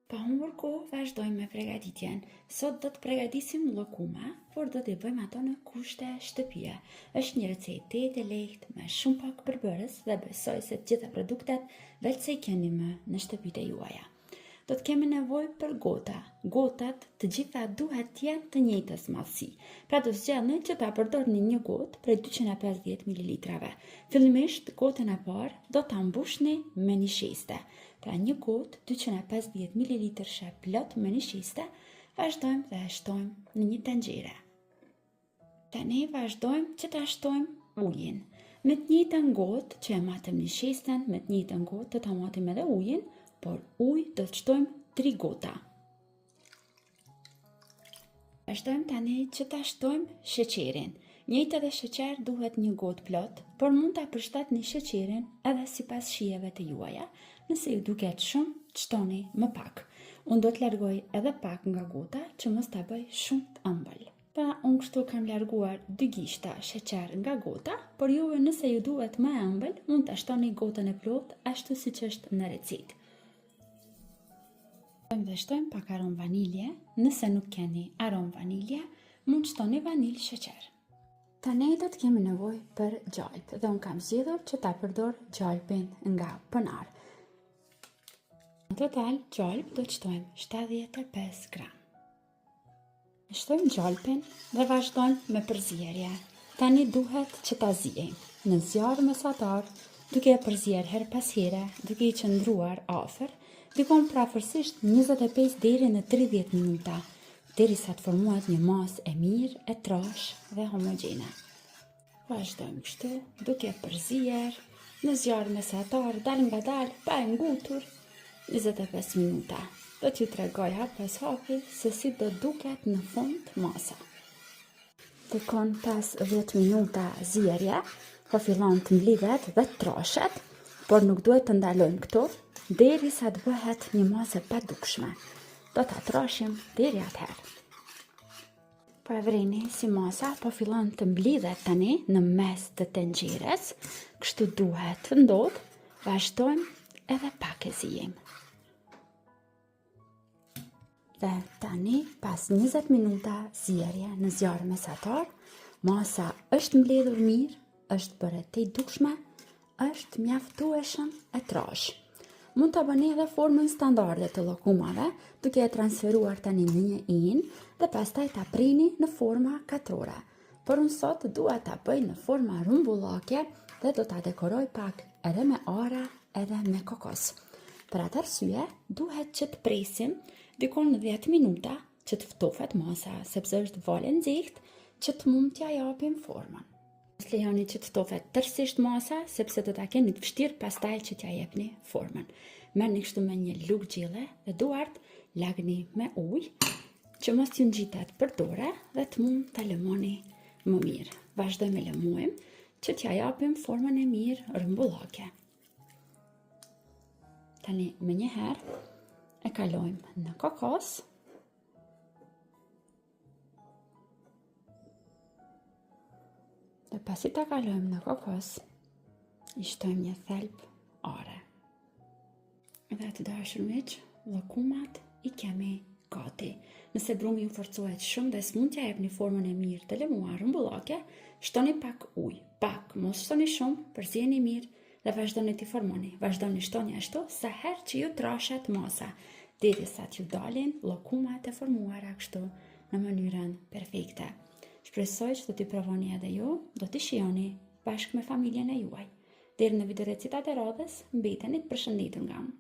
Pa humbur kohë, vazhdojmë me pregatitjen. Sot do të pregatisim llokuma, por do t'i bëjmë ato në kushte shtëpie. Është një recetë tejet e lehtë, me shumë pak përbërës dhe besoj se të gjitha produktet veçse i keni më në shtëpitë e juaja. Do të kemi nevojë për gota. Gotat të gjitha duhet të jenë të njëjtës madhësi. Pra do zgjedhni që ta përdorni një gotë prej 250 ml. Fillimisht gotën e parë do ta mbushni me nisheste. Pra një gotë 250 ml plot me nisheste, vazhdojmë dhe e shtojmë në një tenxhere. Tani vazhdojmë që ta shtojmë ujin. Me të njëjtën gotë që e matëm nishesten, me të njëjtën gotë do ta matim edhe ujin, por ujë do të shtojmë 3 gota. Vazhdojmë tani që ta shtojmë sheqerin. Njëjtë edhe sheqer duhet një gotë plot, por mund ta përshtatni sheqerin edhe sipas shijeve të juaja. Nëse ju duket shumë, shtoni më pak. Unë do të largoj edhe pak nga gota që mos ta bëj shumë të ëmbël. Pra, unë kështu kam larguar dy gishta sheqer nga gota, por juve nëse ju duhet më e ëmbël, mund ta shtoni gotën e plotë ashtu siç është në recetë. Dhe shtojmë pak aromë vanilje, nëse nuk keni aromë vanilje, mund shtoni vanilë sheqer. Tani do të kemi nevojë për gjalpë dhe unë kam zgjedhur që ta përdor gjalpin nga Pınar. Në total gjalpë do të shtojmë 75 gram. Shtojmë gjalpin dhe vazhdojmë me përzierje. Tani duhet që ta ziejmë në zjarr mesatar, duke e përzier herë pas here, duke i qëndruar afër, dikun përafërsisht 25 deri në 30 minuta, derisa të formohet një masë e mirë, e trashë dhe homogjene. Vazhdojmë kështu, duke përzier në zjarr mesatar, dalëngadalë, pa e ngutur, 25 minuta. Do t'ju tregoj hap pas hapi se si do duket në fund masa. Dikun pas 10 minuta zierje, po fillon të mblidhet dhe të trashet, por nuk duhet të ndalojmë këtu, derisa të bëhet një masë e padukshme. Do ta trashim deri atëherë. Po e vreni si masa po fillon të mblidhet tani në mes të tenxheres, kështu duhet të ndodhë, vazhdojmë edhe pak e ziejmë. Dhe tani, pas 20 minuta zierje në zjarr mesatar, masa është mbledhur mirë, është bërë e tejdukshme, është mjaftueshëm e trashë. Mund ta bëni edhe formën standarde të llokumave, duke e transferuar tani në një enë dhe pastaj ta prini në forma katrore. Por unë sot dua ta bëj në forma rrumbullake dhe do ta dekoroj pak edhe me arra edhe me kokos. Për atë arsye, duhet që të presim dikun 10 minuta që të ftofet masa, sepse është valë e nxehtë që të mund t'ja japim formën. Mos lejoni që të ftofet tërësisht masa, sepse do ta keni të vështirë pastaj që t'ja jepni formën. Merrni kështu me një lugë gjelle dhe duart lagni me ujë, që mos t'ju ngjitet për dore dhe të mund ta lëmoni më mirë. Vazhdojmë e lëmojmë që t'ja japim formën e mirë rrumbullake. Tani menjëherë e kalojmë në kokos. Dhe pasi ta kalojmë në kokos, i shtojmë një thelb are. Dhe të dashur miq, llokumat i kemi gati. Nëse brumi ju forcohet shumë dhe s'mund t'ja jepni formën e mirë të lëmuar rrumbullake, shtoni pak ujë, pak, mos shtoni shumë, përzieni mirë dhe vazhdoni t'i formoni. Vazhdoni shtoni ashtu sa herë që ju trashet masa, derisa t'ju dalin llokumat e formuara kështu në mënyrën perfekte. Shpresoj që do t'i provoni edhe ju, do t'i shijoni bashkë me familjen e juaj. Deri në video recetat e radhës, mbeteni të përshëndetur nga unë.